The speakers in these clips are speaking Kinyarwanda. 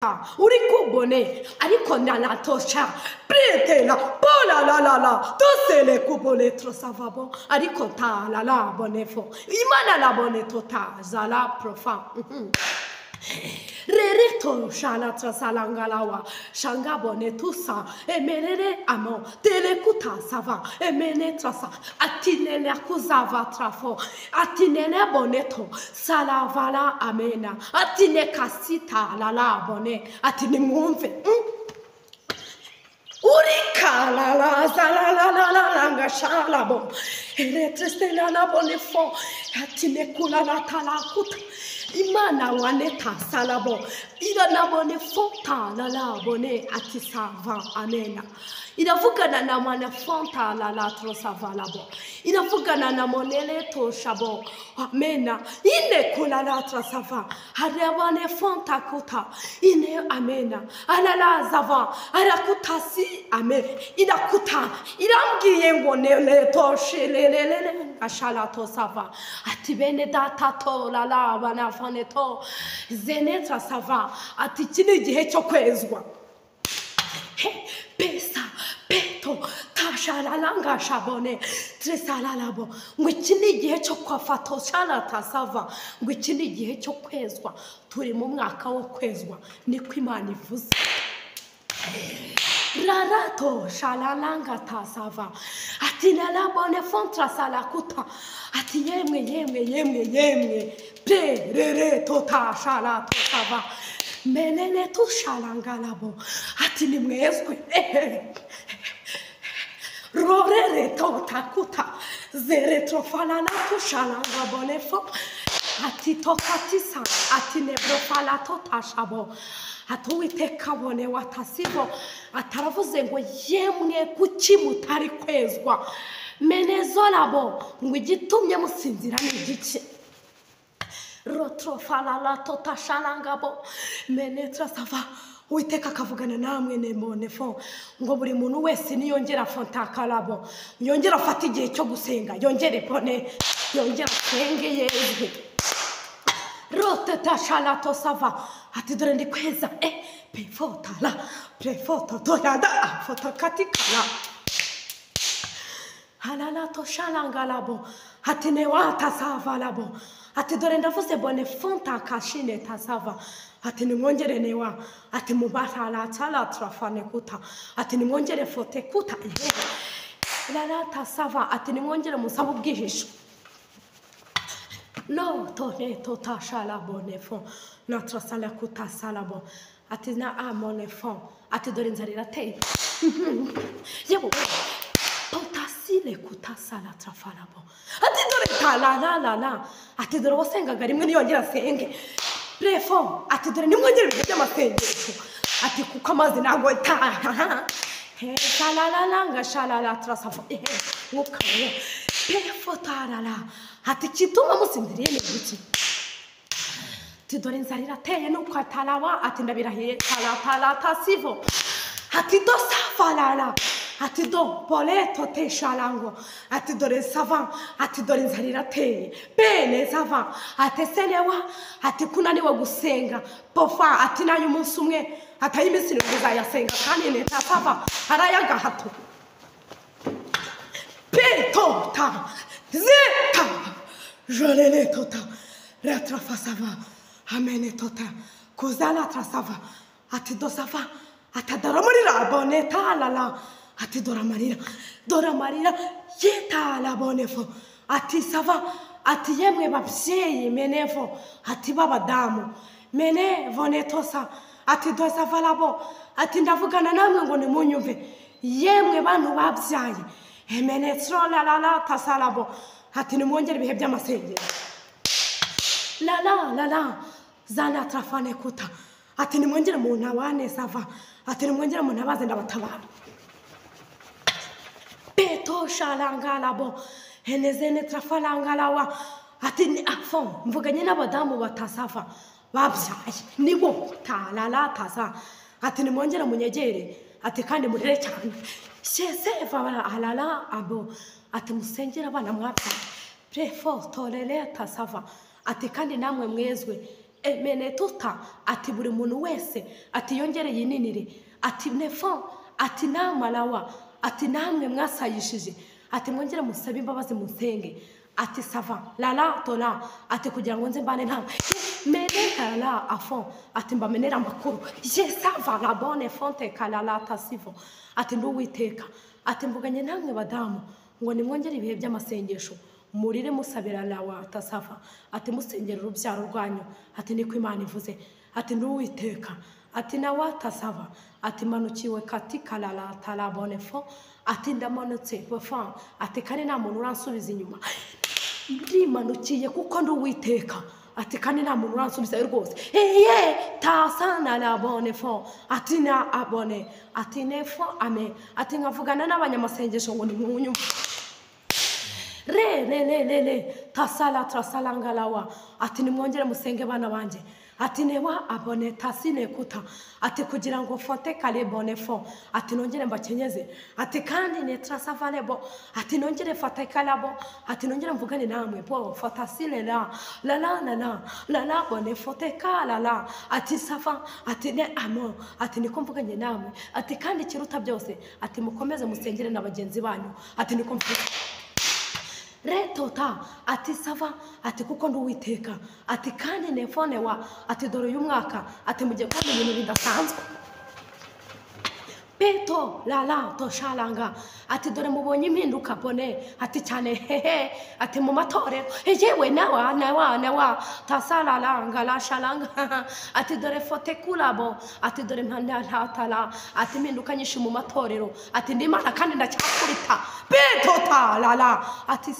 Uri kubone ariko nanatosha pretela pola la la la tosele kubone trosavabo ariko ta la la bonefo imana la bone tota zala profa Rereto shala trasalangalawa shanga bone tusa emenere amo telekuta sava emene trasa atinene akuzava trafo atinene boneto salavala amena atine kasita la la bone atine mwumve Urika la la la la la la la shala bo eretrestela la bone fo atine kula la talakuta Imana waneta salabo ira nabone fonta la la bone ati sava amena iravugana na mwana fonta la la trosava labo iravugana na monele to shabo amena ine kula la trosava harabane fonta kuta ine amena alala zava arakuta si amen irakuta irambwiye ngo nele to shilelele ashala to sava ati bene data to la la bana faneto zenetra sava ati iki ni igihe cyo kwezwa pesa peto tashalalanga shabone tresalalabo ngo iki ni igihe cyo kwafato shalata sava ngo iki ni igihe cyo kwezwa turi mu mwaka wo kwezwa niko Imana ivuze Rarato shalalanga tasava ati nalabone fontra salakuta ati yemwe yemwe yemwe yemwe pre re re tota shalato sava menene tu shalangalabo ati nimwezwe rorere tota kuta zere trofalana tu shalangabone fo ati tokatisa ati nebrofala tota shabo ati Uwiteka bone watasibo ataravuze ngo yemwe kuki mutari kwezwa menezolabo ngo igitumye musinzira ni igiki rotrofalala totashalangabo menetrasava Uwiteka akavugana namwe nemonefo ngo buri muntu wese niyongera fontakalabo yongera afata igihe cyo gusenga yongere pone yongera asenge yezwe Roteta shalato sava ati dore ndi kweza pefota la prefota torada fota katikala halala to shalangalabo ati newata sava labo ati dore ndavuze bone fonta kashine tasava ati nimwongere newa ati mubatala tala trafane kuta ati nimwongere fote kuta lala tasava ati nimwongere musabu bwihisho No to ne tota shalabo ne fon notre salakuta salabo ati na amone fon ati dore inzara irateye yewe potasile kuta sala trafalabo ati dore ta la la la la ati dore wasengaga rimwe niyongera asenge prefon ati dore nimwongere ibihe by'amasengesho ati kuko amazi ntabwo ta he shalala shalala trasafo mwuka pefotarala ati kituma musinziriye ni iki ati dore inzara irateye nuko atarawa ati ndabirahiye talatalata sivo ati do safalala ati do poleto teshalango ati dore sava ati dore inzara irateye bene sava ati selewa ati kunaniwe gusenga pofa ati nayo umunsi umwe atayi iminsi irindwi uzayasenga kandi neta sava arayagahato Petota zeta jolele tota retrafasava amene tota kuzala trasava ati dosava atadara marira boneta la la ati dora marira yeta la bonefo ati sava ati yemwe babyeyi menefo ati babadamu mene vonetosa ati dosava labo ati ndavugana namwe ngo nimunyumve yemwe bantu babyaye Emenetro la la la tasalabo ati nimwongere ibihe by'amasengero la la la la zana trafane kuta ati nimwongere mu ntawane sava ati nimwongere mu ntabaze ndabatabara peto shalangalabo enezene trafalangalawa ati ni afon mvuganye n'abadamu batasava babyaye nibo ta la la tasa ati nimwongere munyegere ati kandi murere cyane shese va alala abo ati musengera abana mwabyaye prefo torele tasava ati kandi namwe mwezwe Emenetuta ati buri muntu wese ati yongere yininire ati nefo ati namarawa ati namwe mwasayishije ati mwongere musabe imbabazi musenge ati sava la tola ati kugira ngo nze mbane nta mene la afon ati mbamenera amakuru je sava la bonne fonte kalala tasivo ati nduwiteka ati mvuganye namwe badamu ngo nimwongere ibihe by'amasengesho murire musabira lawa tasafa ati musengera urubyaro rwanyu ati niko Imana ivuze ati nduwiteka ati nawa tasava ati manukiwe katika la talabone fo ati ndamanutse bafan ati kandi nta muntu uransubiza inyuma ndimanukiye kuko nduwiteka ati kandi nta muntu uransubizayo rwose eye tasana la bonne fo ati na abone ati nefo ame ati nkavugana n'abanyamasengesho ngo nimunyumve re re re re re tasala trasalangalawa ati nimwongere musenge bana banje ati newa abone tasine kuta ati kugira ngo fote kale bonne fo ati nongere mbakenyeze ati kandi ne trasavalebo ati nongere fate kalabo ati nongere mvugane namwe po fatasine la la la la la la la bonne fote kala la ati safa ati ne amo ati niko mvuganye namwe ati kandi kiruta byose ati mukomeze musengere na bagenzi banyu ati niko mvuganye retota ati sava ati kuko nduwiteka ati kandi nefone wa ati dore uyu mwaka ati mugiye kubona ibintu bidasanzwe peto la la toshalanga ati dore mubonye impinduka bone ati cyane hehe ati mu matorero yewe nawa nawa nawa tasalalanga la shalanga ati dore fote kulabo ati dore mpanda ati impinduka nyinshi mu matorero ati ndimana kandi ndacyakurita peto ta la la ati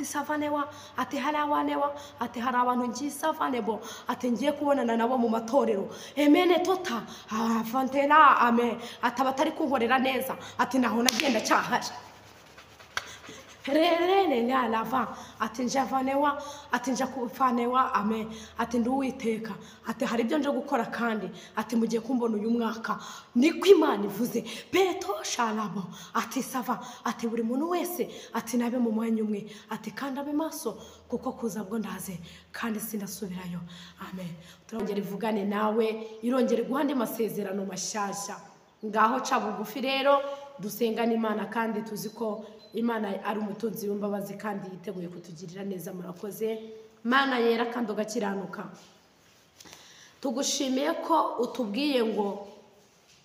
sava newa ati harawa newa ati hari abantu ngiye sava nebo ati ngiye kubonana nabo mu matorero emene tota afantela ame atabatari kunkorera neza ati naho nagenda cyahari rerene la lava ati njavanewa ati nja kufanewa ame ati nduwiteka ati hari ibyo nje gukora kandi ati mugiye kumbona uyu mwaka niko Imana ivuze peto shalabo ati sava ati buri muntu wese ati nabe mu mwanya umwe ati kandi abe maso kuko kuza bwo ndaze kandi sindasubirayo amen. Turongera ivugane nawe irongera guhande masezerano mashasha ngaho ca bugufi rero dusengana Imana kandi tuzi ko Imana ari umutunzi w'imbabazi kandi yiteguye kutugirira neza. Murakoze. Mana yera kandi ugakiranuka, tugushimiye ko utubwiye ngo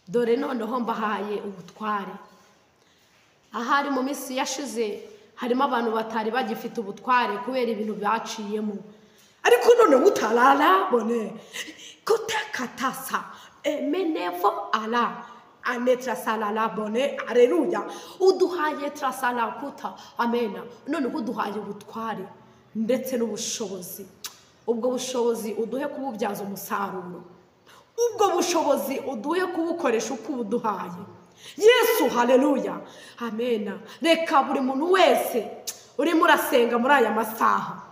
dore noneho mbahaye ubutware. Ahari mu minsi yashize harimo abantu batari bagifite ubutware kubera ibintu baciyemo, ariko none utarara bone kutakatasa emenevo ala ametra sala bone aleluya uduhaye trasala kuta amena. None uduhaye ubutware ndetse n'ubushobozi, ubwo bushobozi uduhe kububyaza umusaruro, ubwo bushobozi uduhe kubukoresha uko ubuduhaye Yesu haleluya amena. Reka buri muntu wese urimo urasenga muri aya masaha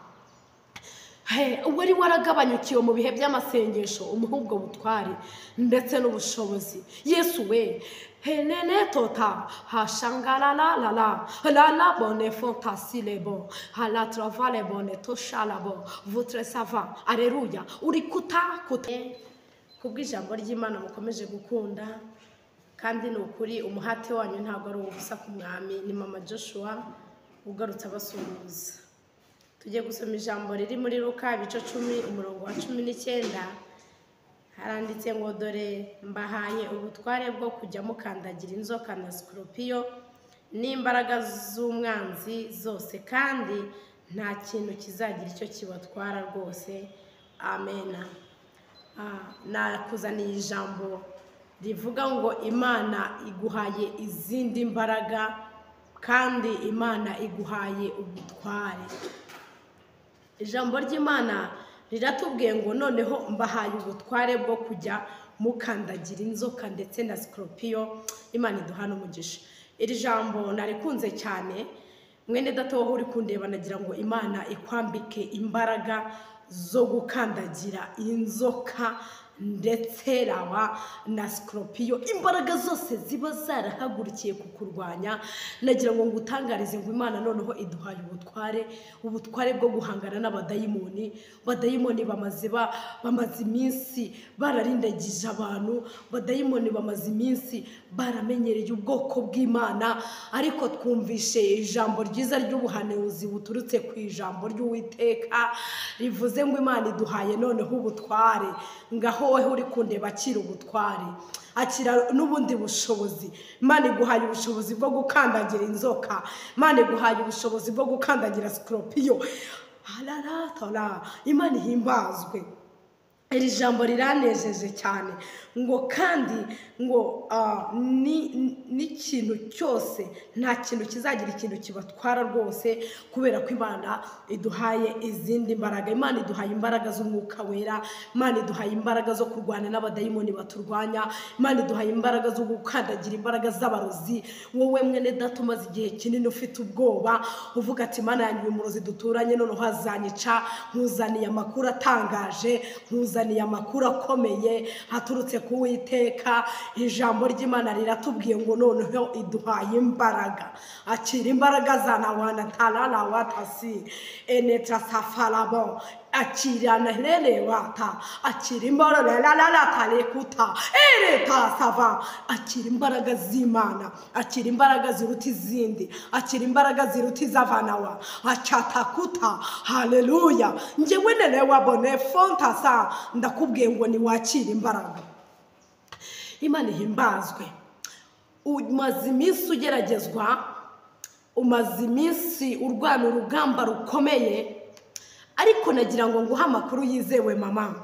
wari waragabanyukiwe mu bihe by'amasengesho umuhe ubwo butware ndetse n'ubushobozi Yesu we henene tota hashangala la la la la la bonne fantasile bon hala travale bonne toshala bon votre sava aleluya uri kuta kuta. Kubw'ijambo ry'Imana mukomeje gukunda kandi ni ukuri umuhate wanyu ntabwo ari ubusa ku mwami. Ni mama Joshua ugarutse abasuhuza. Tugiye gusoma ijambo riri muri Luka ibice 10 umurongo wa 19 haranditse ngo dore mbahaye ubutware bwo kujya mukandagira inzoka na sikorupiyo n'imbaraga z'umwanzi zose kandi nta kintu kizagira icyo kibatwara rwose amena. Nakuzaniye ijambo rivuga ngo Imana iguhaye izindi mbaraga kandi Imana iguhaye ubutware. Ijambo ry'Imana riratubwiye ngo noneho mbahaye ubutware bwo kujya mukandagira inzoka ndetse na sikorupiyo. Imana iduhana umugisha. Iri jambo narikunze cyane mwene data wowe uri kundeba, nagira ngo Imana ikwambike imbaraga zo gukandagira inzoka ndetse raba na sikoropiyo, imbaraga zose ziba zarahagurukiye kukurwanya. Nagira ngo ngutangarize ngo Imana noneho iduhaye ubutware, ubutware bwo guhangana n'abadayimoni. Badayimoni bamaze iminsi bararindagije abantu, badayimoni bamaze iminsi baramenyereye ubwoko bw'Imana, ariko twumvishe ijambo ryiza ry'ubuhanuzi buturutse ku ijambo ry'Uwiteka rivuze ngo Imana iduhaye noneho ubutware. Ngaho wowe uri kundeba, akira ubutware, akira n'ubundi bushobozi. Imana iguhaye ubushobozi bwo gukandagira inzoka, Imana iguhaye ubushobozi bwo gukandagira sikoropiyo. Imana ihimbazwe. Iri jambo riranejeje cyane, ngo kandi ngo n'ikintu cyose, nta kintu kizagira ikintu kibatwara rwose, kubera ko Imana iduhaye izindi mbaraga. Imana iduhaye imbaraga z'umwuka wera, Imana iduhaye imbaraga zo kurwana n'abadayimoni baturwanya, Imana iduhaye imbaraga zo gukandagira imbaraga z'abarozi. Wowe mwene data umaze igihe kinini ufite ubwoba, uvuga ati Imana yanjye uyu murozi duturanye noneho azanyica, nkuzaniye amakuru atangaje, nkuzaniye amakuru akomeye aturutse ku Uwiteka. Ijambo ry'Imana riratubwiye ngo noneho iduhaye imbaraga. Akira imbaraga za nawana tarara watasi enetrasafalabo, akira nerere wata, akira imbaraga la la la tarekuta ereta sava, akira imbaraga z'Imana, akira imbaraga ziruta izindi, akira imbaraga ziruta iz'abanawa acatakuta. Haleluya! Njyewe nerewa bone fontasa, ndakubwiye ngo niwakira imbaraga. Imana ihimbazwe. Umaze iminsi ugeragezwa, umaze iminsi urwana urugamba rukomeye, ariko nagira ngo nguhe amakuru yizewe mama,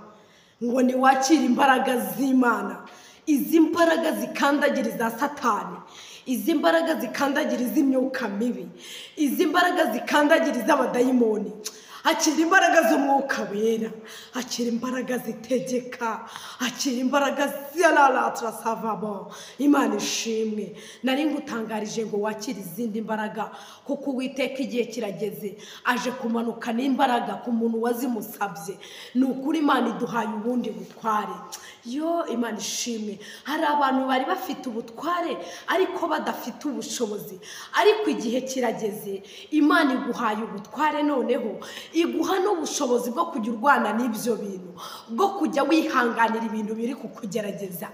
ngo niwakire imbaraga z'Imana. Izi mbaraga zikandagira iza Satani, izi mbaraga zikandagira iz'imyuka mibi, izi mbaraga zikandagira iz'abadayimoni. Akira imbaraga z'umwuka wera, akira imbaraga zitegeka, akira imbaraga z'araratrasavabo. Imana ishimwe. Nari ngutangarije ngo wakire izindi mbaraga, kuko Uwiteka igihe kirageze aje kumanuka n'imbaraga ku muntu wazimusabye. Ni ukuri Imana iduhaye ubundi butware. Yo Imana ishimwe. Hari abantu bari bafite ubutware ariko badafite ubushobozi, ariko igihe kirageze Imana iguhaye ubutware noneho iguha n'ubushobozi bwo kujya urwana n'ibyo bintu, bwo kujya wihanganira ibintu biri kukugerageza,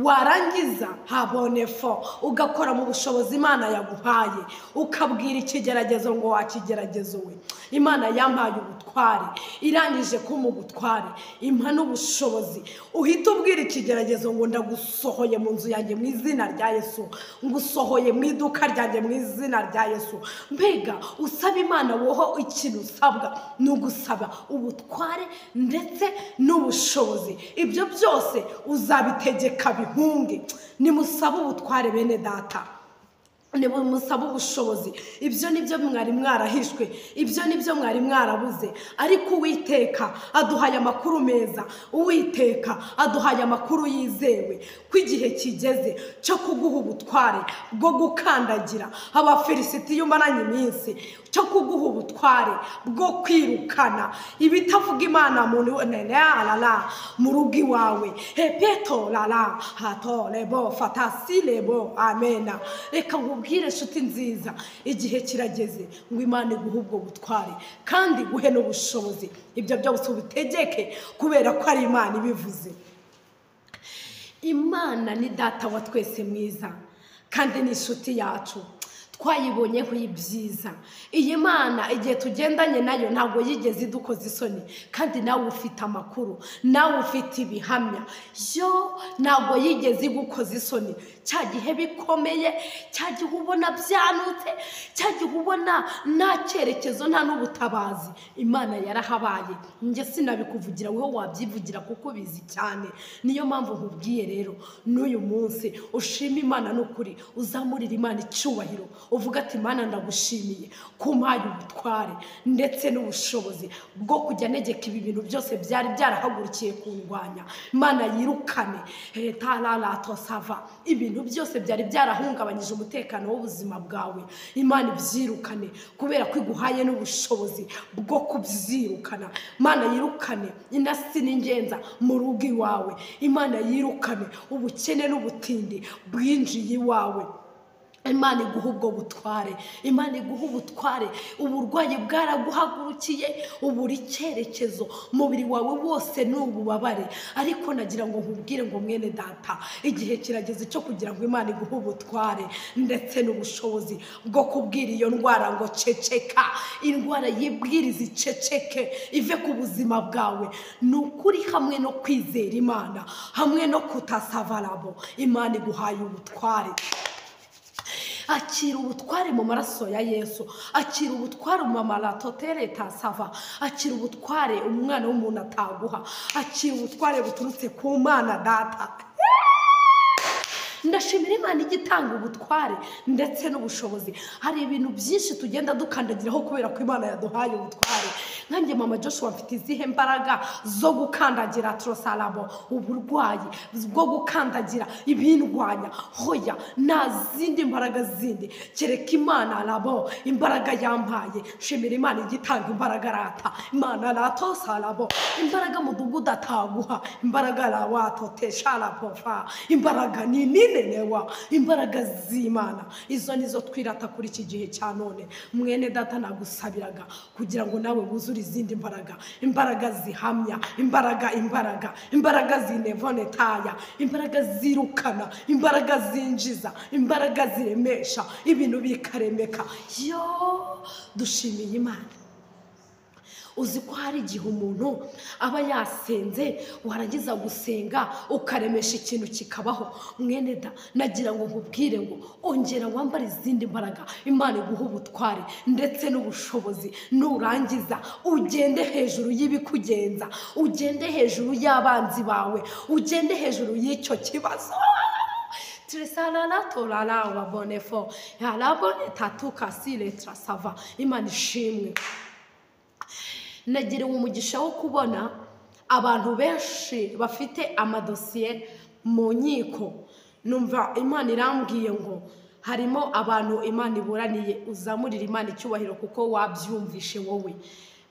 warangiza habonefo ugakora mu bushobozi Imana yaguhaye, ukabwira ikigeragezo ngo wakigeragezo we. Imana yampaye ubutware, irangije kumpa ubutware, impa n'ubushobozi. Uhita ubwira ikigeragezo ngo ndagusohoye mu nzu yanjye mu izina rya Yesu, ngusohoye mu iduka ryanjye mu izina rya Yesu. Mbega usaba Imana woho ikintu usabwa ni ugusaba ubutware ndetse n'ubushobozi. Ibyo byose uzabitegeka bihunge. Nimusaba ubutware bene data, nimusaba ubushobozi. Ibyo nibyo mwari mwarahishwe, ibyo nibyo mwari mwarabuze, ariko Uwiteka aduhaye amakuru meza, Uwiteka aduhaye amakuru yizewe ko igihe kigeze cyo kuguha ubutware bwo gukandagira Abafilisitiya umaranye iminsi, cyo kuguha ubutware bwo kwirukana ibitavuga Imana mu rugo iwawe. Hepeto lala hato lebo fatasilebo. Amena. Reka nkubwire inshuti nziza, igihe kirageze ngo Imana iguhe ubwo butware kandi iguhe n'ubushobozi. Ibyo byose ubitegeke kubera ko ari Imana ibivuze. Imana ni data wa twese mwiza kandi ni inshuti yacu, twayibonyeho ibyiza. Iyi Mana igihe tugendanye nayo ntabwo yigeze idukoza isoni, kandi nawe ufite amakuru, nawe ufite ibihamya. Yo ntabwo yigeze igukoza isoni. Cya gihe bikomeye, cya gihe ubona byanutse, cya gihe ubona nta cyerekezo nta n'ubutabazi, Imana yarahabaye. Njye sinabikuvugira, wowe wabyivugira kuko ubizi cyane. Niyo mpamvu nkubwiye rero n'uyu munsi ushima Imana n'ukuri, uzamurira Imana icyubahiro, Uvuga ati Mana ndagushimiye kumpaye ubutware ndetse n'ubushobozi bwo kujya negeka ibi bintu byose byari byarahagurukiye kundwanya. Imana yirukane sava ibintu byose byari byarahungabanyije umutekano w'ubuzima bwawe. Imana ibyirukane kubera ko iguhaye n'ubushobozi bwo kubyirukana. Imana yirukane inasi n'ingenza mu rugo iwawe. Imana yirukane ubukene n'ubutindi bwinjiye iwawe. Imana iguha ubwo butware, Imana iguha ubutware. Uburwayi bwaraguhagurukiye, ubura icyerekezo, umubiri wawe wose ni ububabare. Ariko nagira ngo nkubwire ngo mwene data, igihe kirageze cyo kugira ngo Imana iguhe ubutware ndetse n'ubushobozi bwo kubwira iyo ndwara ngo ceceka. Indwara yibwiriza iceceke ive ku buzima bwawe. Ni ukuri hamwe no kwizera Imana, hamwe no kutasavarabo, Imana iguhaye ubutware. Akira ubutware mu maraso ya Yesu, akira ubutware mu maratotere tasava, akira ubutware umwana w'umuntu ataguha, akira ubutware buturutse ku Mana data. Ndashimira Imana igitanga ubutware ndetse n'ubushobozi. Hari ibintu byinshi tugenda dukandagiraho kubera ko Imana yaduhaye ubutware. Nkanjye mama Joshua mfite izihe mbaraga zo gukandagira trosalabo uburwayi, bwo gukandagira ibindwanya? Hoya, nta zindi mbaraga zindi kereka Imana rabo imbaraga yampaye. Shimira Imana igitanga imbaraga rata. Imana ratosalabo imbaraga mudugudu ataguha, imbaraga rawatotesha rapofa, imbaraga ni ninenewa, imbaraga z'Imana. Izo nizo twirata kuri iki gihe cya none. Mwene data nagusabiraga kugira ngo nawe wuzure izindi mbaraga, imbaraga zihamya, imbaraga imbaraga imbaraga zinevonetaya, imbaraga zirukana, imbaraga zinjiza, imbaraga ziremesha ibintu bikaremeka. Yo, dushimiye Imana. Uzi ko hari igihe umuntu aba yasenze, warangiza gusenga ukaremesha ikintu kikabaho. Mwene da, nagira ngo nkubwire ngo ongera wambare izindi mbaraga. Imana iguha ubutware ndetse n'ubushobozi. Nurangiza ugende hejuru y'ibikugenza, ugende hejuru y'abanzi bawe, ugende hejuru y'icyo kibazo. Tresalala tolala wabonefo yarabone tatuka sile trasava. Imana ishimwe. Nagiriwe umugisha wo kubona abantu benshi bafite amadosiye mu nkiko. Numva Imana irambwiye ngo harimo abantu Imana iburaniye. Uzamurira Imana icyubahiro kuko wabyumvishe wowe.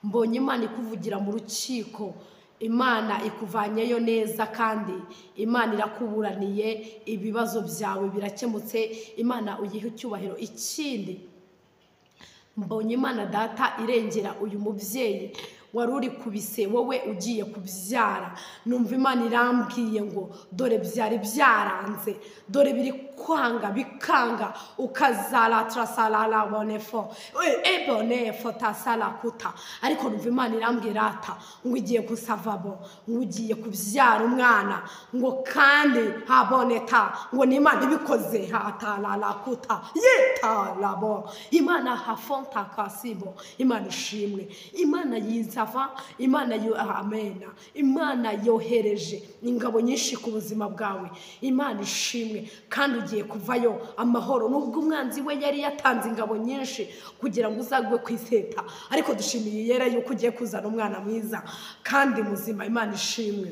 Mbonye Imana ikuvugira mu rukiko, Imana ikuvanyeyo neza, kandi Imana irakuburaniye, ibibazo byawe birakemutse. Imana uyihe icyubahiro. Ikindi, mbonye Imana data irengera uyu mubyeyi wari uri kubise wowe ugiye kubyara. Numva Imana irambwiye ngo dore byari byaranze, dore biri kwanga bikanga, ukazala trasalala bonefo ebonefo tasala kuta. Ariko numva Imana irambwira ata ngo igiye kusavabo, ngo ugiye kubyara umwana, ngo kandi haboneta, ngo ni Imana ibikoze hatalala kuta yetalabo. Imana hafonta kasibo. Imana ishimwe. Imana yizava, Imana yo amena. Imana yohereje ingabo nyinshi ku buzima bwawe. Imana ishimwe, kandi ugiye kuvayo amahoro. Nubwo umwanzi we yari yatanze ingabo nyinshi kugira ngo uzagwe ku iseta, ariko dushimiye Yera yuko ugiye kuzana umwana mwiza kandi muzima. Imana ishimwe.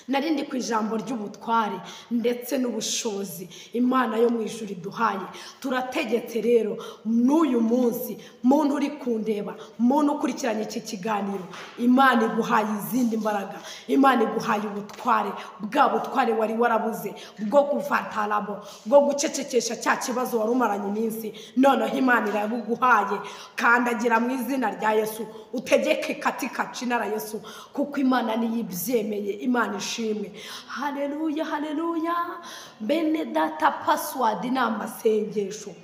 Narindi ku ijambo ry'ubutware ndetse n'ubushobozi Imana yo mu ijuru iduhaye. Turategetse rero n'uyu munsi, muntu uri kundeba, muntu ukurikiranye iki kiganiro, Imana iguhaye izindi mbaraga, Imana iguhaye ubutware, bwa butware wari warabuze bwo kuvatarabo, bwo gucecekesha cya kibazo wari umaranye iminsi. Noneho Imana irabuguhaye. Kandagira mu izina rya Yesu, utegeke katika jina la Yesu, kuko Imana niyo ibyemeye. Imana ishimwe. Haleluya, haleluya. Bene data, password ni amasengesho.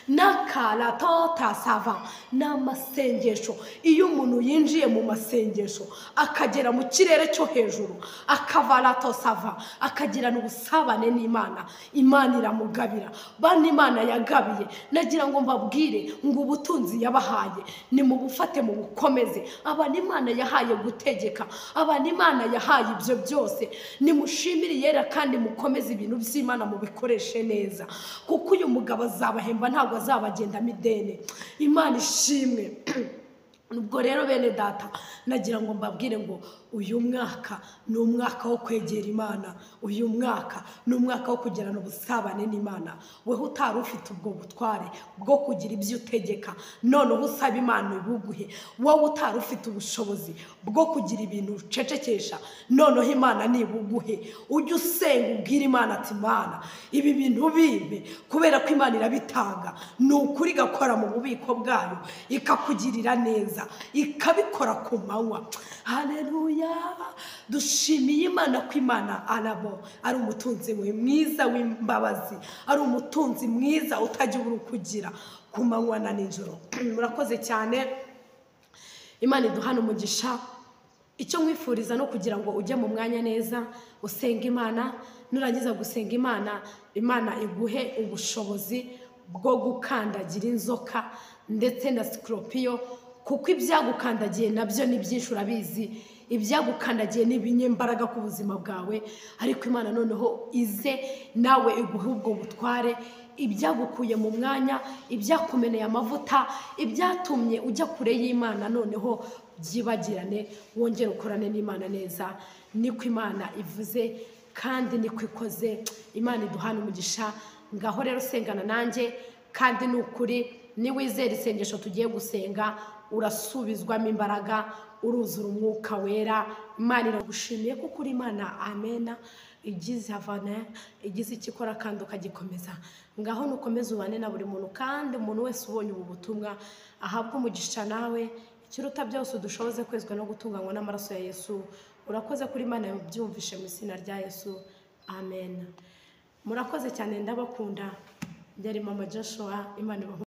Nakala tota sava ni amasengesho. Iyo umuntu yinjiye mu masengesho akagera mu kirere cyo hejuru, akavala to sava, akagirana ubusabane n'Imana, Imana iramugabira. Bana Imana yagabiye, nagira ngo mbabwire ngo ubutunzi yabahaye ni mu bufate, mu bukomeze. Abana Imana yahaye gutegeka, abana Imana yahaye ibyo byose, nimushimire Yera kandi mukomeze ibintu by'Imana mubikoreshe neza, kuko uyu mugabo azabahemba, ntabwo ntabwo azabagendamo ideni. Imana ishimwe. Ubwo rero bene data, nagira ngo mbabwire ngo uyu mwaka ni umwaka wo kwegera Imana, uyu mwaka ni umwaka wo kugirana ubusabane n'Imana. Weho utari ufite ubwo butware bwo kugira ibyo utegeka, noneho usaba Imana ibuguhe. Wowe utari ufite ubushobozi bwo kugira ibintu ucecekesha, noneho Imana nibuguhe. Ujye usenga ubwire Imana ati Imana ibi bintu bimpe, kubera ko Imana irabitanga. Ni ukuri igakora mu bubiko bwayo, ikakugirira neza, ikabikora ku manywa. Haleluya. Dushimiye Imana ko Imana arabo ari umutunzi mwiza w'imbabazi, ari umutunzi mwiza utajya ubura ukugira ku manywa na nijoro. Murakoze cyane. Imana iduhana umugisha. Icyo nkwifuriza no kugira ngo ujye mu mwanya neza usenga Imana. Nurangiza gusenga Imana, Imana iguhe ubushobozi bwo gukandagira inzoka ndetse na sikoropiyo, kuko ibyagukandagiye nabyo ni byinshi, urabizi. Ibyagukandagiye ni ibinyembaraga ku buzima bwawe, ariko Imana noneho ize nawe iguhe ubwo butware. Ibyagukuye mu mwanya, ibyakumeneye amavuta, ibyatumye ujya kure y'Imana, noneho byibagirane, wongere ukorane n'Imana neza. Niko Imana ivuze kandi niko ikoze. Imana iduhana umugisha. Ngaho rero sengana nanjye, kandi ni ukuri niwizera isengesho tugiye gusenga urasubizwamo imbaraga, uruzura umwuka wera. Imana iragushimiye kuko uri Imana, amena, igize avana, igize icyo ikora kandi ukagikomeza. Ngaho nukomeze ubane na buri muntu, kandi umuntu wese ubonye ubu butumwa ahabwe umugisha nawe. Ikiruta byose udushoboze kwezwa no gutunganywa n'amaraso ya Yesu. Urakoze kuri Imana yabyumvishe mu izina rya Yesu, amen. Murakoze cyane, ndabakunda. Byari Mama Joshua. Imana ibahe.